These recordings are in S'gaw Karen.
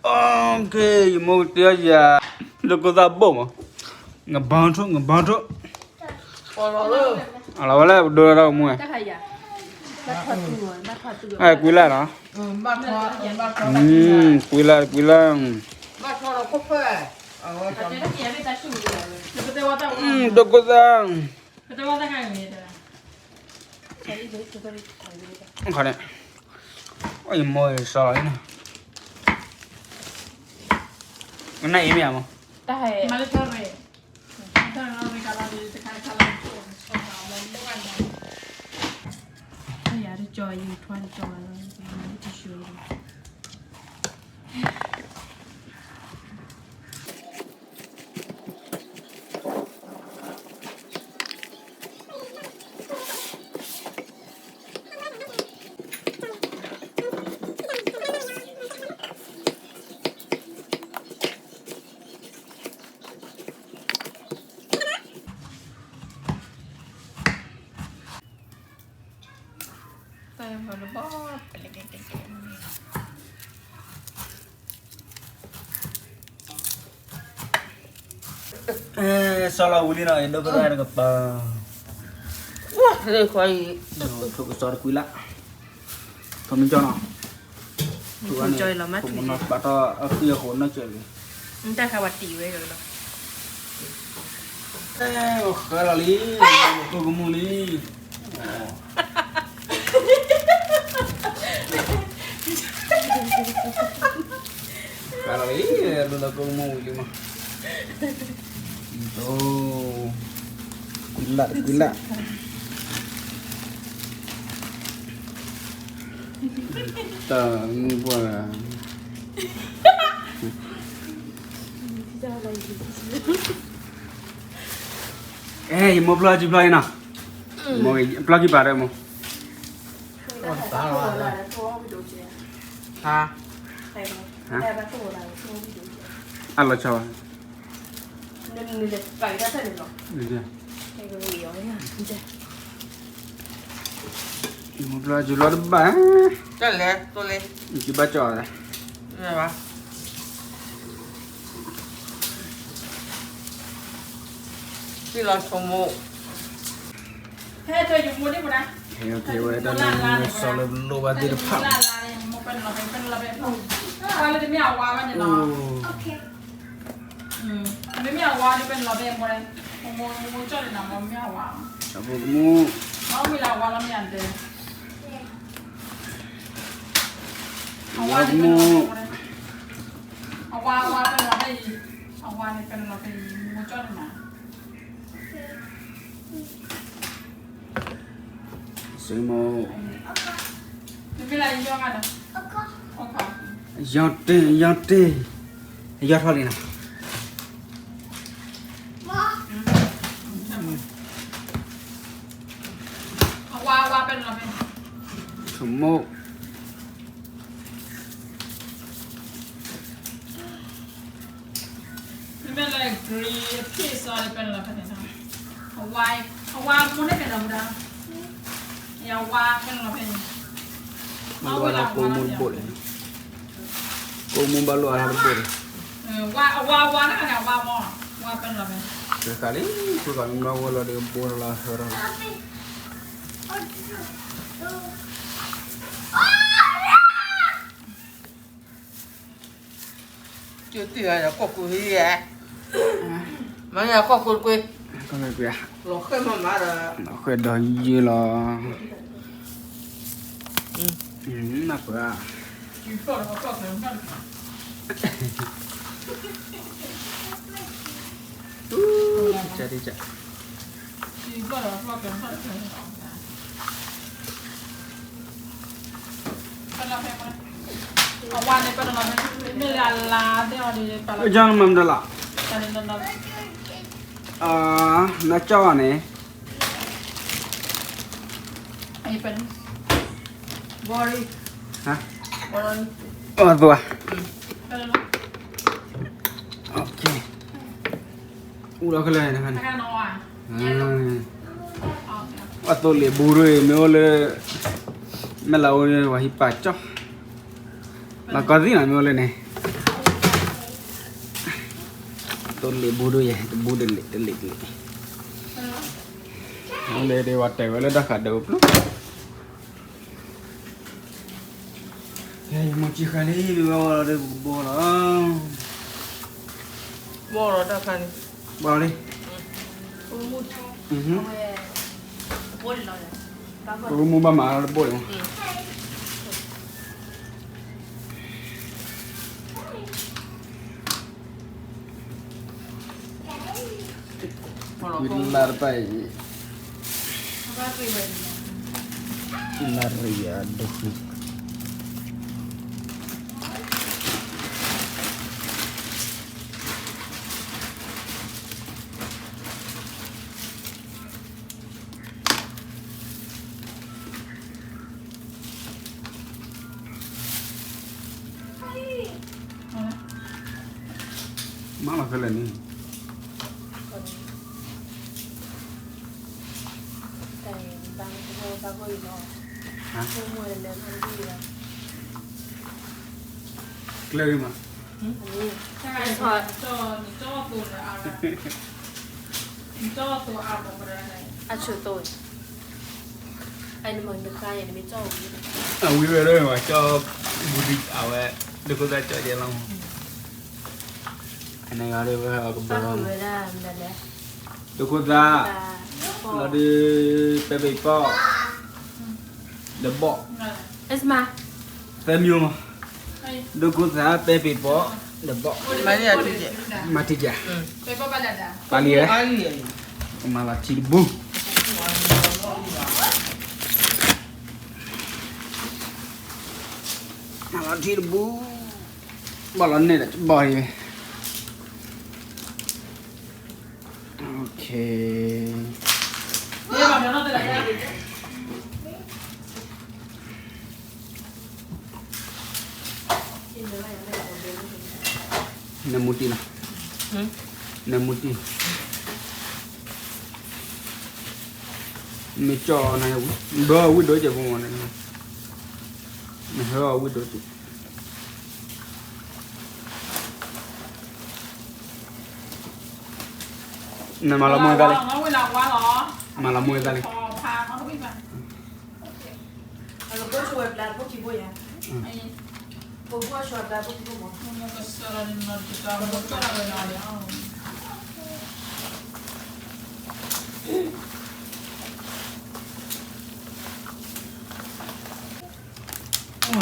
OK, ယမိၢ်ကတဲအီၤယၤ, ဒိၣ်ကိၢ်သၣ်ဘိၣ်မး, ငဘီထိၣ် ငဘီထိၣ်, အလီၤဝဲလၢပဒိၣ်တၢ်ကမူၣ်, ကွံလၢ်နီၤ, ကွံလၢ် ကွံလၢ်, ဒိၣ်ကိၢ်သၣ် ခီန့ၣ်, ယမိၢ်စီၤလီၤအံၤနီၤ, နအံၤမ့ၢ်ဧါမး, စီၤလီၤဝံၤလံနီၤ ယဒိၣ်ကရၢ်တကပၤ, ဝါ, လၢခွါအံၤ, ထိၣ်ကစီၤတကွံလၢ်, ထိၣ်မ့ၢ်ကၠီနီၤ, ထိၣ်ဝဲန့ၣ် ထိၣ်မ့ၢ်နီၤဘၣ်ထီၣ်အဃံအဃိးနီၢ်ကၢၤလံ, တၢ်ခါဝဲတံၢ်ဝဲလီၤ, ဃဲလီၤလံ, ခိၣ်ကမူၣ်လံ ကလီၤလံ, လိၣ်လၢကိၣ်ကမူၣ်ဝံၤလံမး, ကွံလၢ်ကွံလၢ်, တၢ်မုၢ်ပှၢ်, အဲ ယမိၢ်ပျီၢ်ကံဖျီၣ်အံၤနီၤ, ပျီၢ်ကံပာ်ဒီးမိၢ်, အလီၤဆီ, ယမိၢ်ပျီၢ်ကံဖျီၣ်တဘၣ်, ကဘၣ်ကၠီၣ်, လီၤဆိမိၣ်, ဟဲက့ၤဝဲတၢ်လၢစီၤလၢပလိၣ်ဘၣ်သ့ၣ်တဖၣ်, မ့မ့ၢ်အဝါန့ၣ်, မ့မ့ၢ်အဝါ, အဝါ, အဝါ, အဝါပနီၣ်ဖဲအံၤ, အဝါန့ၣ်ပနီၣ်ဖဲအံၤ, မိၢ်ကၠီၣ်န့ၣ်နၤ, ဆိမိၣ်, ယီၢ်တ့ၢ် ယီၢ်တ့ၢ်, ယီၢ်ထီၣ်လံနီၤ, အဝါ, အဝါပနီၣ်ဖဲ, ဆိမိၣ် မ့မ့ၢ်လၢ green အဖ့ၣ်စီၤန့ၣ် ပနီၣ်လီၤဖဲန့ၣ်, အဝါ, အဝါမိၢ်န့ၣ်ပနီၣ်မူဒါ, အဝါပနီၣ်လီၤဖဲန့ၣ်, ဘၣ်လိၣ်အါထီၣ်ကိၣ်မူၣ်တဘိၣ်န့ၣ်, ကိၣ်မူၣ်ဘၣ်လိၣ်အါထီၣ်တဘိၣ်န့ၣ်, အဝါ, အဝါ, အဝါန့ၣ် အဝါမီၢ်, အဝါပနီၣ်လီၤဖဲ, ဃဲဃာ်လံ, ဃဲဃာ်လံ မ့ၢ်ဝဲလီၤဒီးဘိထီၣ်လီၤဟၢထီၣ်လီၤ ကၠိတံၢ်အကီၢ်ကူးဟံးဧါ, မၤန့ၢ်အကီၢ်ကူးတကွ့, လီၤဃဲမၤမၤဒီး, လီၤဃဲဒီးယုၢ်လီၤ, နပှၤ, တကးတကး ကၠီမၤမတၤလီၤ, နကၠီဘၣ်န့ၣ်, အသွါ, အူလီၤခဲလၢာ်, အသိးလံာ်ဘူးရ့ၣ် မ့ၢ်အိၣ်လၢ, မ့ၢ်လၢအိၣ်လၢပှၤဟံးပာ်ကၠီ, လီၤကီသံနီၤ မ့ၢ်အိၣ်လၢန့ၣ်, တလ့ၣ်ဘူးဒိၣ်ယဲၢ် တဘူးတလ့ၣ် တလ့ၣ်တလ့ၣ်, လၢဒ်ဝဲတဲဝဲလၢတၢ်ဃးဒိပျီ, ယမိၢ်ကံဃာ်လံ မ့ၢ်ဝဲဝဲလီၤဒီးပကဘီလီၤ, ဘီလီၤတၢ်ခါန့ၣ်, ဘီလံ, ပကမူဘၣ်မးလီၤတဘိၣ်လီၤ. ဝံၤလၢတပၢ်အံၤ, လၢရံယၤဒိၣ်ဃံ. မၤလီၤခဲလၢာ်န့ၣ်, ကျဲဂ့ၤမး, အဆိသိး, အဝံၤဝဲဒၣ်မး ကၠီဘူးဒံးအဝဲ, ဒုးခိၣ်သၣ်ကၠီယဲလီၤမး, အန့ၣ်ဂၤဒၣ်ဝဲကဘၢလီၤ, ဒုးခိၣ်သၣ်, လီၤဒုး, ပဲပံၤပီၣ်, ဒီးဘီၣ်, သၢမံၤမး, ဒုးခိၣ်သၣ် ပဲပံၤပီၣ်, ဒီးဘီၣ်, မၤတံၢ်ကဲ, ပာ်လံဝဲ, မၤလီၤထံတဘူး, မၤလီၤထံတဘူး, ဘီၣ်လီၤန့ၢ်ဒီးဘီၣ်အံၤ, နမူတံၢ်လီၤ, နမူတံၢ်, မ့ၢ်ကၠီနၤ, ဘၢဝံၣ်ဒိၣ်ကဲဖိမးန့ၣ်, နဟဲအီၤဝံၣ်ဒိၣ်ကဲ နမၤလီၤမူဝဲသၣ်လံ, မၤလီၤမူဝဲသၣ်လံ, အိၣ်က့ၤကျၢၢ်ပူၤနီၤ မ့ၢ်ဘၣ်ကီၢ်တဲာ်အိၣ်ဘၣ်,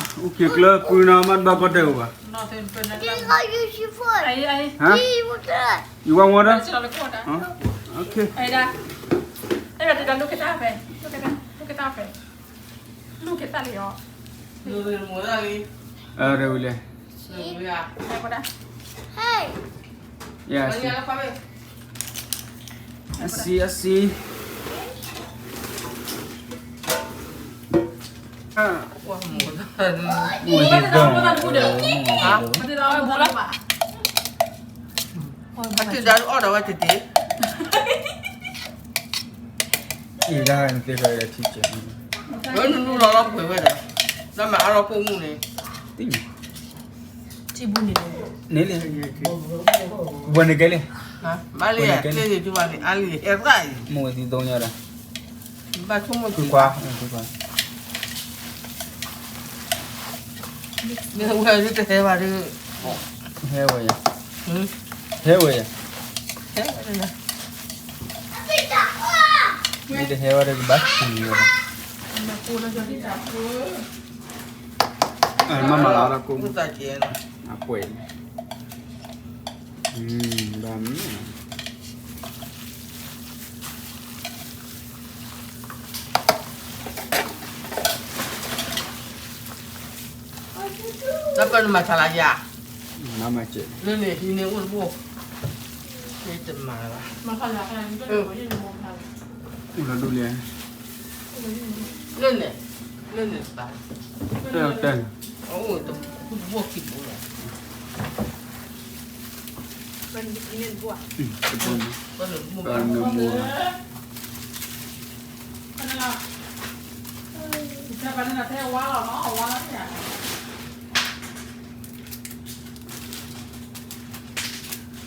ယဝဲဝီဒီး, အဝဲလဲၣ်, အစံအစံ အီၣ်ဒီးဝဲတတဲ, အံၤဒၣ်နသ့ၣ်ဃီဒီးထံကဲ, ဝဲနလူလီၤလီၤပှဲၤဝဲဒီး, ဒီးမၤအါလီၤကိၣ်မူန့ၣ်, န့ၣ်လံ, ဝဲန့ၣ်ကဲလံ, ဘၣ်လံ, န့ၣ်ဘၣ်န့ၣ် အါလံ, အဲၣ်သၣ်အံၤ, မိၢ်ဝဲသံသိညါဒီး, ဘၣ်ဆိကမိၣ်ကွၢ်, မ့ၢ်ဝဲဒၣ်တဟဲဘၣ်ဒီး, ဟဲဝဲယၤ, ဟဲဝဲယၤ, မ့ၢ်တဟဲဝဲဒီးကဘၣ်ဆူၣ်ဝဲ, မ့ၢ်မၤလီၤဒီးကိၣ်, အပှဲၤ, ဘၣ်မ့ၢ် နပၢၢ်နမၤဆါလၢယၤ, မၤမၤစဲး, လၢန့ၣ်ဟံးန့ၢ်အိၣ်တဘိ, မ့ၢ်တမၤလၢၤဘၣ်, အိၣ်လီၤဒိၣ်လံ, လၢန့ၣ်, လၢန့ၣ်တပၤ, တဲ, အိၣ်တဘိခံဘိလီၤ. တဘိန့ၣ်, တဘိန့ၣ်,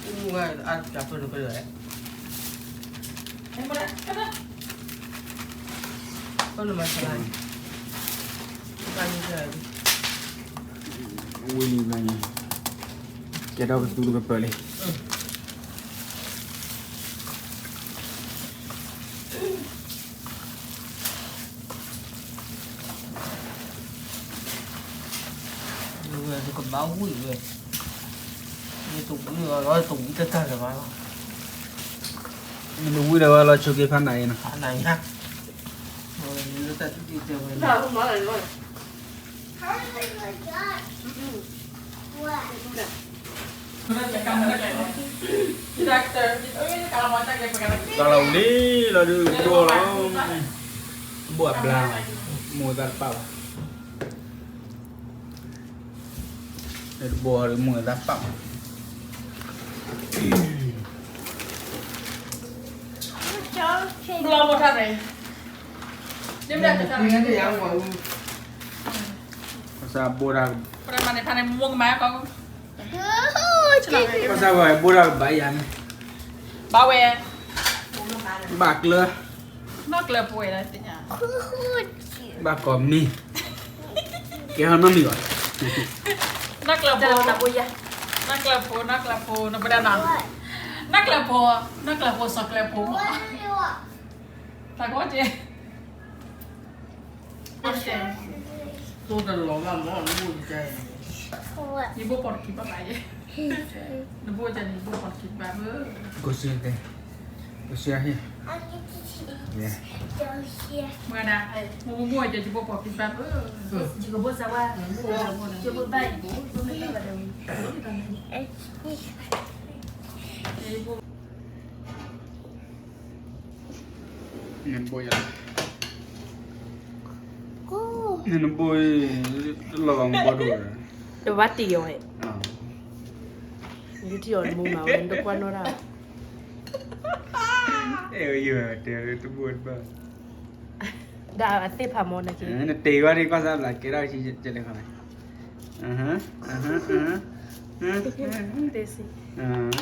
အိၣ် အါတကးဖဲန့ၣ်ဖဲန့ၣ်, ဖဲန့ၣ်မၤဆါ, ဝံၤလံ, ကဲထီၣ်ကသူတကပၢၤလံ. ဝဲကဘၣ်ဝံၤဝဲ, တဝံၤလီၤတဝံၤတတၢ်လၢၤဘၣ်လီၤ. နတဝံၤဒီးဝဲလီၤဆိက့ၤဖးနးအံၤနီၤ, ဖးနးအံၤ, လၢတၢ်တံၢ်တဲဝဲ, တၢ်လီၤဝံၤလံလီၤဒုး ဘိၣ်အဘျါ, မိၢ်သးတပာ်ဘၣ်, တဘိၣ်မိၢ်သးပာ်ဘၣ်, ဘျါမိၢ်ထါန့ၣ်, ပစးဘိၣ်တၢ်, ပစးဝဲဘိၣ်တၢ်ကဘၣ်ယၤန့ၣ်, ဘၣ်ဝဲ, ဘၣ်ကျၢၤ, နီၢ်ကျၢၤဖိဝဲဒၣ်သ့ၣ်ညါ, ဘၣ်ကိးမံၤ, ကဲဟီနီတမံၤဘၣ်, နီၢ်ကျၢၤဖိ, နီၢ်ကျၢၤဖိ, နီၢ်ကျၢၤဖိ, နပဒၣ်နီၤ, နီၢ်ကျၢၤဖိ, နီၢ်ကျၢၤဖိ စီၤကျၢၤဖိမး, တၢ်ကီတ့ၢ် ယဘိၣ်ပိာ်တခံဘၣ်ဘၣ်ယဲ, နဘိၣ်ယဲန့ၣ် ယဘိၣ်ပိာ်တခံဘၣ်ဘၣ်, ကစၢ်တဲ, ကစၢ်ဟ့ၣ်, မၤဒၣ်, မ့ၢ်ဘိၣ်ယဲ ယဘိၣ်ပိာ်တခံဘၣ်ဘၣ်, ယကဘိၣ်စၢ်ဝါ, ယဘိၣ်ဘၣ်, နဘိၣ်ယဲ, နဘိၣ်အံၤ, တလီၤဂာ်မူဘီဒိၣ်ဝဲ, တဘၣ်တံၢ်အီၤ, ယတံၢ်အီၤတမူမးဝဲ နတကွၢ်နီၣ်တၢ်, အဲၣ်ယတဘိၣ်တဘၣ်, ဒၣ်အသ့ၣ်ဖးမီၢ်နက့, နတဲဝဲဒၣ်ကွၢ်စၢ်ဘျးကဲထီၣ်ကလဲၤခီလဲၣ်,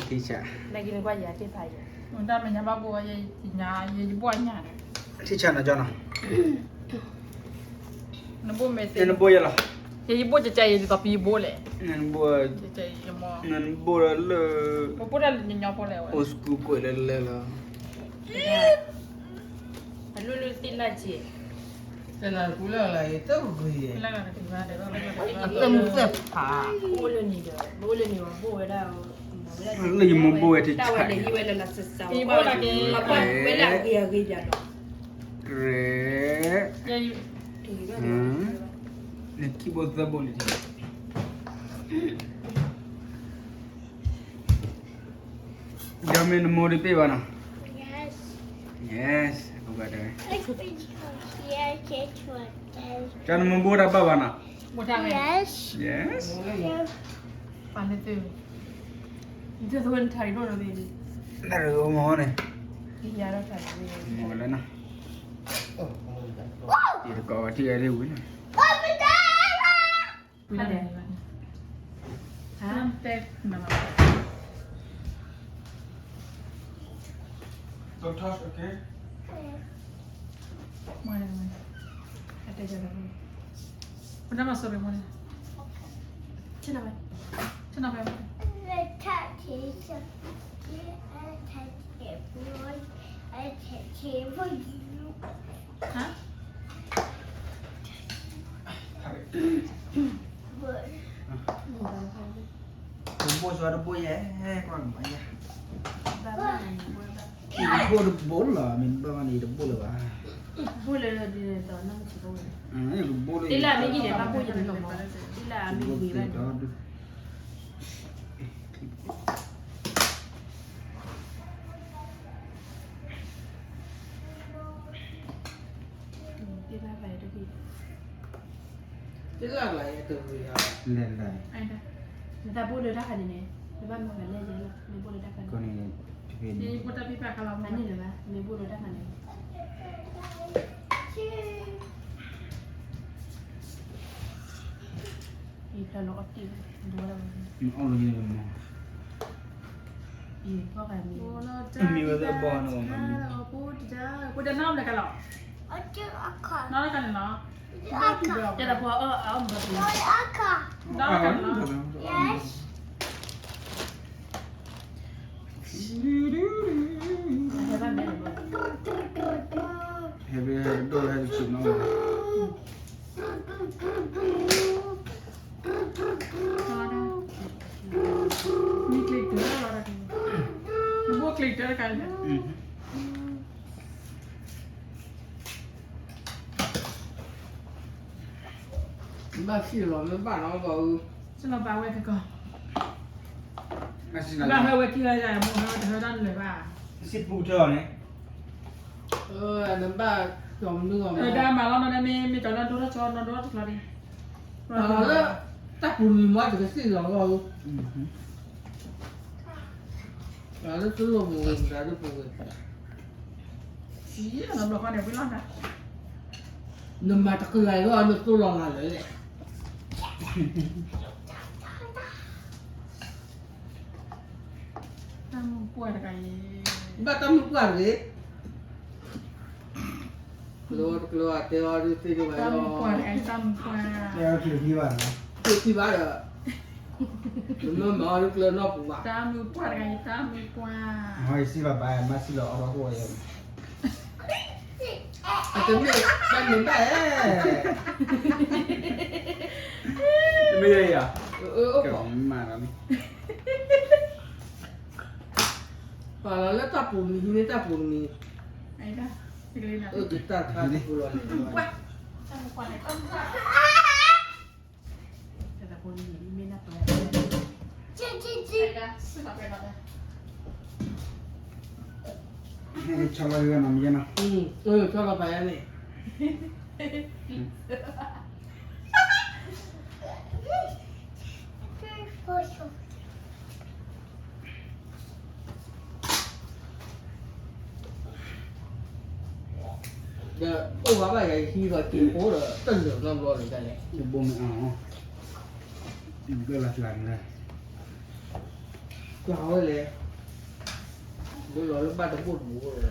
ထံဆး, နက့နကွၢ်ယၤသ့ၣ်ဖးယၤ, တၢ်မဲာ်ညါဘၣ်ဘိၣ်ဝဲ, ယဘိၣ်ညါ, ထံဆးနီၤကၠီနီၤ, နဘိၣ်မဲာ်သ့, နဘိၣ်ယဲလီၤ, ယဘိၣ်ကကဲယဲဒ်သိးပယဘိၣ်လဲၣ်, နဘိၣ်လၢ, ပဘိၣ်တၢ်လၢညီညီဖိလဲၣ်ဝဲ, အိၣ်စကူကွဲးလၢလၢလီၤ, အလုလုသ့ၣ်လၢ်က့ၤ, တလၢ်ကူလၢ်လၢ်အံၤတဂ့ၤ, တမုၢ်သဲဖး, အိၣ်လၢန့ၣ်ဒီး, အိၣ်လၢန့ၣ်ဝဲဘိၣ်ဝဲဒၣ်, လၢယမိၢ်ဘိၣ်ဝဲတၢ်ဝဲလဲၤဟံးဝဲလၢလၢ်စၢ်စၢ်, ဝဲလၢအဂ့ၤအဂ့ၤယၤလီၤ, ရဲ, နခံဘိၣ်သၢဘိၣ်န့ၣ် ဒီးမ့ၢ်နမိၢ်တပ့ၢ်ဘၣ်နီၤ, yes, ကနမ့ၢ်ဘိၣ်တၢ်ဘၣ်ဘၣ်နီၤ, yes, yes, တၢ်ရမီန့ၣ်, မ့ၢ်ဝဲလၢနီၤ, ယတကိးဝဲထံၣ်ဝဲလၢဝံၤနီၤ, ဝံၤနီၤ, ဟါ, don't touch, okay, မ့ၢ်, အတဲကလၢ, ပနၢ်မၤစိရိၤမ့ၢ်န့ၣ်, ဆ့ၣ်နီၤဖဲ, ဆ့ၣ်နီၤဖဲ, ဟါ, တဘိၣ်စှၤတဘိၣ်ယဲ, ကွၢ်ကမၤယဲ, တဘိၣ်တဘိၣ်လီၤ, မ့ၢ်ဘၣ်မးန့ၣ် တဘိၣ်လၢၤဘၣ်, ဘိၣ်လၢ, တဘိၣ်လၢ, တလၢအမ့ၢ်ဂ့ၤန့ၣ် ဘၣ်ဘိၣ်ယဲန့ၣ်လီၤမး, တလၢအမ့ၢ်ဂ့ၤဘၣ် လဲၤလဲၤ, နတၢ်ဘိၣ်လၢတၢ်ခါန့ၣ်န့ၣ်, နဘၣ်မၤဂၤလဲၢ်ယဲလီၤ, နဘိၣ်လၢတၢ်ခါန့ၣ်, အန့ၣ်လၢၤဘၣ်, နဘိၣ်လၢတၢ်ခါန့ၣ်, ယဖျါလီၤအီၣ်တ့ၢ်, ဒိဝဲဒၣ်, အီၣ်လၢယဲလီၤမး. မ့ၢ်ဝဲသ့ၣ်ဘီၣ်န့ၣ် ဖိတဒါ ဖိတဒါနီၢ်မနုၤကလီၤ, နီၢ်ကလီၤနီၤ, ဒီးကလီၤနီၤ, ဒီးကလီၤနီၤ, ဟဲဒိၣ်ဟဲတဆူၣ်နီၤ, မ့ၢ်ကျ့ၤတၢၢ်လီၤ, နဘိၣ်ကျ့ၤတၢၢ်တခါန့ၣ် ဘၣ်စံၣ်လီၤမ့ၢ်ဘၣ်နီၤဘၣ်အူ, စံၣ်လီၤဘၣ်ဝဲကကီၢ်, ဘၣ်ဟဲဝဲခံဂၤယၤ မိၢ်ဟဲဝဲတဟဲဒၣ်နလဲၤဘၣ်, စံၣ်ပူထၢၣ်အီၤန့ၣ်, နဘၣ်ကီၢ်မနုၤဂီၢ်မနုၤ, ဒၣ်မၤလီၤနီၤန့ၣ် မ့ၢ်မ့ၢ်ကီၢ်လၢဒိထီၣ်ဆီနီၤ ဒိထီၣ်တကျီဒံး, လၢတၢ်ပူၤနံၤမ့ၢ်တကစံၣ်လီၤဂီၢ်, လၢတလိၣ်ပူၤဝဲ တၢ်ဒိၣ်ပူၤဝဲ နမၤတကလၤအံၤလီၤ နသိၣ်လီၤဂာ်လၢာ်, တၢ်မုၢ်ပှၢ်တဂၤအံၤ, ဘၣ်တၢ်မုၢ်ပှၢ်တဂ့ၤ, ကျိတကျိအတဲအီၤဒုးသ့ၣ်ဒိၣ်ဘၣ်, တၢ်မုၢ်ပှၢ်တဂၤအံၤ တၢ်မုၢ်ပှၢ်, ကျိထံဘၣ်ဒီး, ကျိထံဘၣ်ဒီး, နမၤအီၤဒုးကျိနီၢ်ပူၤဘၣ်, တၢ်မုၢ်ပှၢ်တဂၤအံၤ တၢ်မုၢ်ပှၢ်, မ့ၢ်စံၣ်လီၤဘၣ် မၤစံၣ်လီၤအီၤထီၣ်ဃိဝဲယဲၢ် အတမ့ၢ်ဘၣ်မ့ၢ်ဘၣ်ဧၢ, မ့ၢ်ယဲၢ်, မၤလီၤ, ပှၤလီၤလၢတၢ်ပူၤမံၤ ဟံးန့ၢ်တၢ်ပူၤမံၤ, အၢ ကတၢ်တခါတပူၤလီၤန့ၣ် ဆီလီၤဂ့ၤနီၤ မ့ၢ်ယဲနီၤ, ဆီလီၤပာ်ယဲန့ၣ်, ဒီးအိၣ်ဘၣ်ဘၣ်ယၤ ယဟံးဒီးက့ၤဖိဒီး တလၢာ်နီတဘျီန့ၣ်ဒ်လဲၣ်, ယဘိမ့ၢ်အါ, ယဘၣ်လၢကျါန့ၣ်, ကျါဝဲလဲၣ်, ဘိလီၤလၢဘၣ်တဘိၣ်တဘိၣ်ဒီး ဘိၣ်ဝံၤဒံ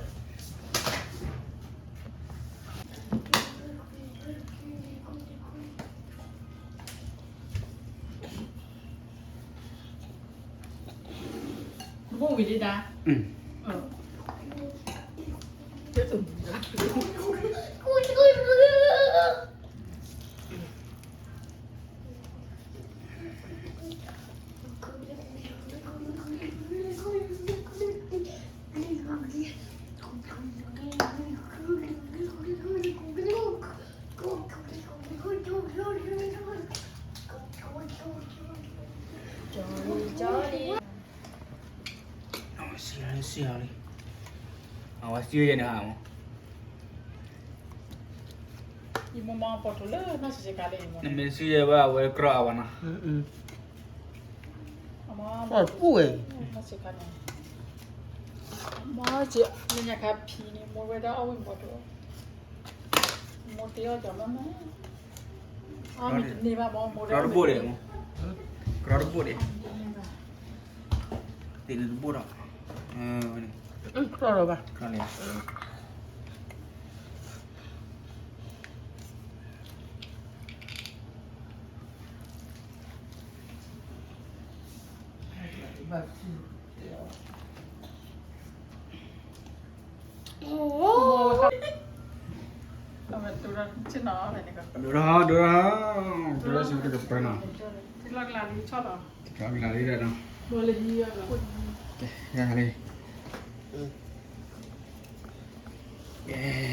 းဒၣ်, စံၣ်လီၤလံ, အဝဲစံၣ်ဝဲယဲန့ၣ်ဟါမး, နမ့ၢ်စံၣ်ယဲဘၣ် အဝဲကြီအါဘၣ်နီၤ, ပူဝဲ, မ့ၢ်ညါခါဖံန့ၣ် မိၢ်ဝဲဒၣ်အီၣ်ဝံၣ်မီၤတအိၣ်, မိၢ်တ့အီၣ်ကီၤမးမး, ကြီတဘိၣ်ဒံး, ကြီတဘိၣ်ဒံး, သ့ၣ်န့ၣ်တဘိၣ်ဒီး, ကြီလီၤဘၣ်, ကြီန့ၣ် ဒိၣ်ထီၣ်, ဒိၣ်ထီၣ်, ဒိၣ်ထီၣ်စ့ၢ်ကီးတပၢၢ်နီၤ, ထံလီၤကလၤလံ, ထံလီၤကလၤလံဒီးနီၤ, ကဲ, ယၤလံ, ကဲ,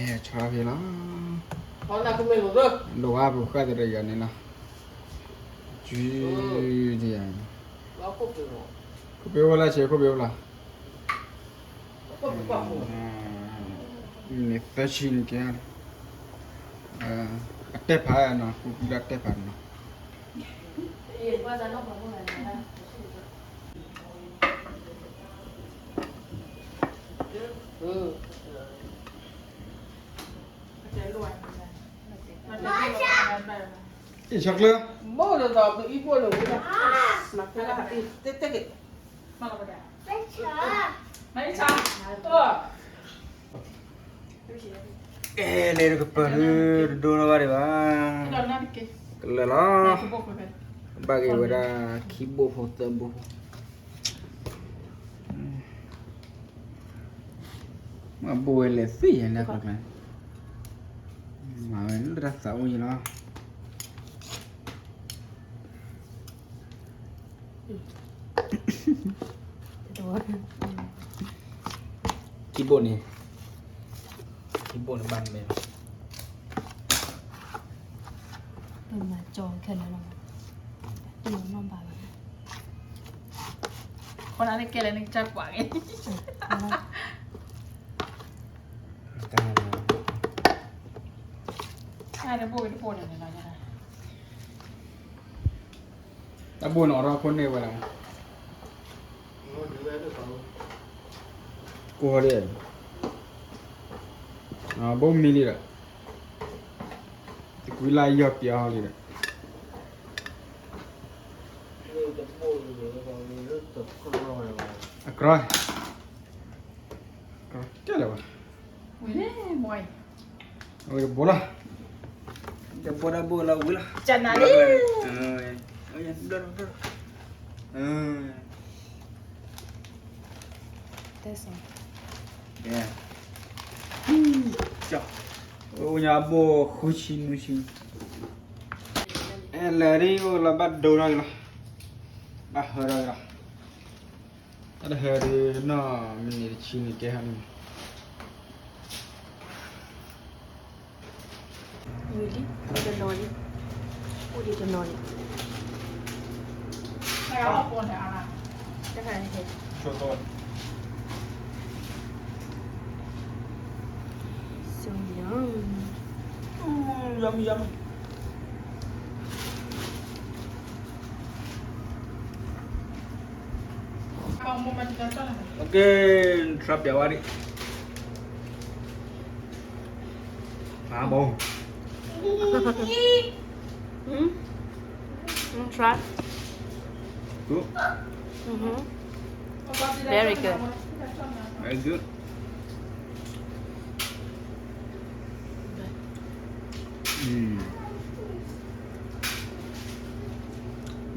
ဆီဖဲလီၤ, လိၣ်ဝဲပူၤဃာ်တရံးယၤန့ၣ်လီၤ, ကၠူ, ခိၣ်ပ့ၤဝဲလၢဆဲး ခိၣ်ပ့ၤဝဲလၢ န့ၣ်သၢဆံန့ၣ်ကဲ, အတဲဖးနီၤ ကူကူလၢအတဲဖးနီၤ, အံၤ chocolate, တဲတဲက့ၤ ကဲလဲၤတကပၤဒုး တဒိလီၤဘၣ်ဒံးဘၣ်. ကလဲၤလီၤ. ဘၣ်က့ၤဝဲဒၣ်ခံဘိဖိသၢဘိဖိ. မ့ၢ်ဘိဝဲလဲၤသ့ၣ်ယဲလၢကျဲ, မၤဝဲလၢတၢ်သးအိၣ်ယဲလီၤ. ခံဘိန့ၣ်, ခံဘိန့ၣ်ဘၣ်မ့ၢ်လီၤ. ပမၤကၠီခဲလၢာ်လီၤ. တနီၣ်ဘၣ်ဘၣ်. ဃိနၤန့ၣ်ကဲလဲၣ်န့ၣ်ကစၢ်ကွၢ်က့ၤ. တၢ်ဘိန့ၣ်အီၣ်ထီၣ်ခိၣ်န့ၢ်ဝဲလီၤ. ကိးဟီဒ့ၣ်, ဘိမံလံဒီး, တကွံလၢယီၢ်ပျီဟီလံဒီး, အကြၢး, ကဲလၢၤဘၣ်. ဝံၤလံ, ဝံၤတဘိလီၤ, တဘိတဘိလီၤဝံၤလီၤ, ကနၤလံ. အိၣ်ညါဘိဃုဆံနွံဆံ, အဲလဲၤဒ်အိၣ်လီၤဘၣ်ဒိထီၣ်က့ၤလီၤ, ဘၣ်ဟၢထီၣ်က့ၤလီၤ. တၢ်တဟၢဒုးနီၢ်မံးနံးတဆံန့ၣ်ကဲဟးန့ၣ်, ဝံၤလံ, တနီၤလံ, အိၣ်ဒံးတနီၤလံ. ကဲ, နထြၢပျးဝဲဒၣ်, မၤဘီ, နထြၢ, very good, very good.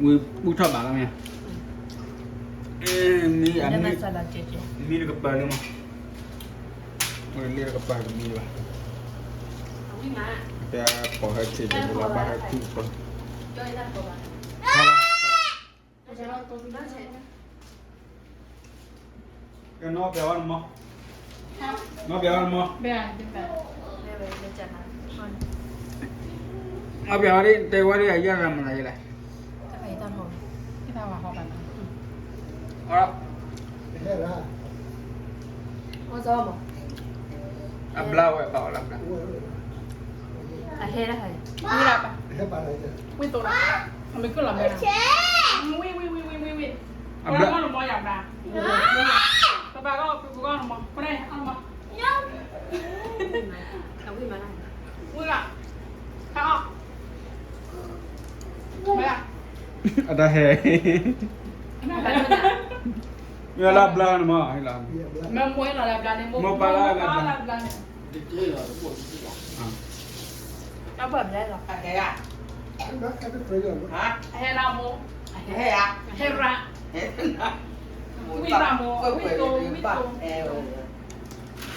ဝံၤဘူၣ်ထီၣ်ဘးလီၤမ့ၢ်, မံ, မံတကပၤလၢမး, ဝံၤလၢတကပၤတမံဘၣ်, တၢ်ပိာ်ဟဲထံးတဘိလီၤ ဘၣ်ဟဲထံးတပၤ. နီၢ်ပျးဝဲနမီၢ်, နီၢ်ပျးဝဲနမီၢ်, နီၢ်ပျးဝဲဒၣ် တဲဝဲဒၣ်အယဲၢ်ရၤမၤသးယဲလဲၣ်, အဘျါဝဲဘၣ်အီၤလၢအဘျါ, အဟဲဒၣ်, ဝံၤလီၤ, ဝံၤသိးလီၤ, အမ့ၢ်ကလီၤမဲ, ဝံၤ, ဝံၤ, ဝံၤ, ဝံၤ, ဝံၤ, ဝံၤ, အဘျါ, ပဘၣ်ကီၢ်, ပဘၣ်ကီၢ်နမီၢ်, ပဘၣ်အီၣ်နမီၢ်, ဝံၤလီၤ, အတၢ်ဟဲ, မ့ၢ်လၢအဘျါနမီၢ်, မိၢ်ပၢ်လၢအဘျါန့ၣ်, အဘျါန့ၣ်, အဟဲလီၤ, အဟဲလီၤမိၢ်, အဟဲရၤ, ဝံၤဘၣ်မိၢ်, ဝံၤသိး, ဝံၤသိး,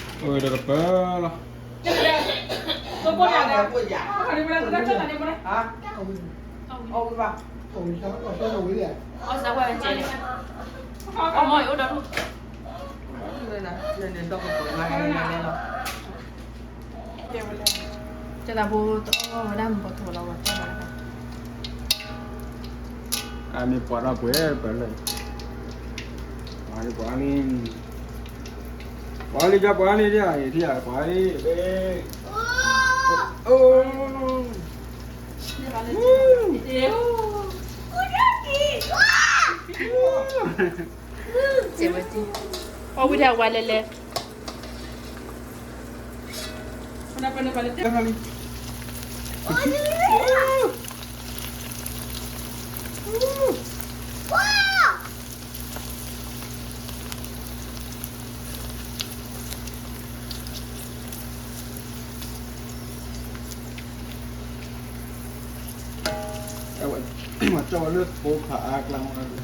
အိၣ်တကပၤလီၤ. အမ့ၢ်ပှၤဒီပုၢ်ဝဲၢ်ပၢၢ်လၢ, ပှၤလံ, ပှၤလံ, ပှၤလံ, ပှၤလံ, ပှၤလံ, ပှၤလံ, အီၣ်ဝံၤဒၣ်ဝဲလဲၣ်လဲၣ်. ပှၤ မၤကၠီဝဲလၢသိဖးအါကျါမး အီၣ်မ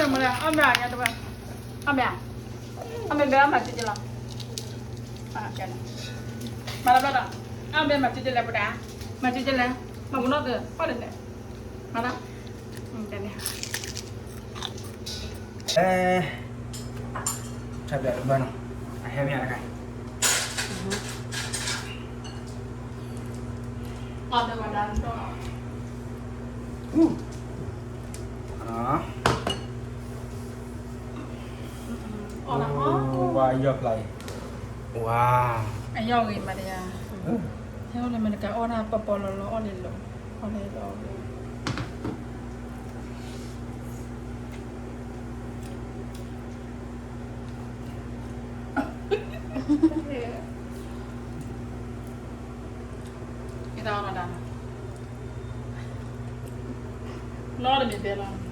့ၢ် အီၣ်မ့ၢ် အီၣ်မ့ၢ် အီၣ်မ့ၢ် ဘဲ အီၣ်မၤစ့ကလီၤ, မၤလၢဘျီဒီး အီၣ်ဘဲမၤစ့ကလဲၣ်ပဒၣ်, မၤစ့ကလဲၣ်, မၤပနီၣ်သၢ အီၣ်ဒ်လဲၣ်, မၤလၢ, တန့ၣ် အဲ ထၢဘျဲးတဘၣ်နီၤ, အဟဲမ့ၢ်အတခါ, အီၣ်တဝဲဒၣ်, အီၣ်လၢ, ဝါ အယီၢ်ဖျါအံၤ, ဝါ အယီၢ်ဂ့ၤမးတယၤ, ဟဲအိၣ်လၢမ့ၢ်တကးအီၣ်တၢ်ပီပီလီၤလီၤ အီၣ်လံလီၤ, အီၣ်လံလီၤ ယသးအီၣ်ဒၣ်, နီၢ်တမ့ၢ်တဲလီၤ,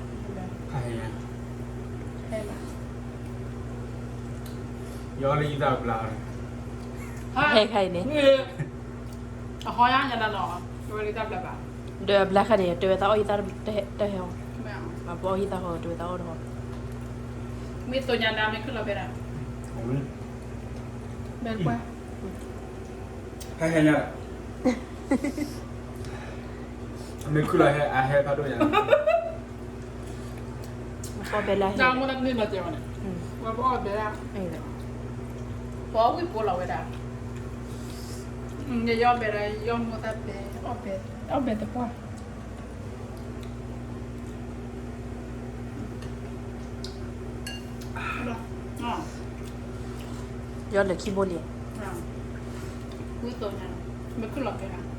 ဟဲလီၤ, ယအီၣ်လၢယသးဘျါ, ဟဲခါအံၤန့ၣ်, အဟီယါညါဒၣ်နီၤ, ယဝဲလၢယသးဘျါဘၣ်, ဒီးအဘျါခါန့ၣ် တဲဝဲသးအီၣ်ယသးတဟဲအီၤ, မ့ၢ်ပအီၣ်ယသးဃီ တဲဝဲသးအီၣ်တဟီ, မ့ၢ်သိညါနၤမ့ၢ်ခုၣ်လီၤဖဲဒၣ်, ဘဲကွၢ် ဟဲဟဲညါ, မ့ၢ်ခုၣ်လီၤဟဲ အဟဲဖးဒိၣ်ညါ, ပအီၣ်ဘဲလၢဟဲ, တၢ်မ့ၢ်တၢ်တန့ၢ်လီၤတဲာ်ဘၣ်န့ၣ်, ပအီၣ်ဘဲလၢ, ပအီၣ်ဝံၣ်ပိလီၤဝဲဒၣ်, ယအီၣ်ဘဲဒၣ် ယအီၣ်မိၢ်သၣ်ဘဲ, အီၣ်ဘဲ, အီၣ်ဘဲသပှၢ် ယီၢ်လၢခံဘိလံ, မ့ၢ်ခုၣ်လီၤဖဲဒၣ်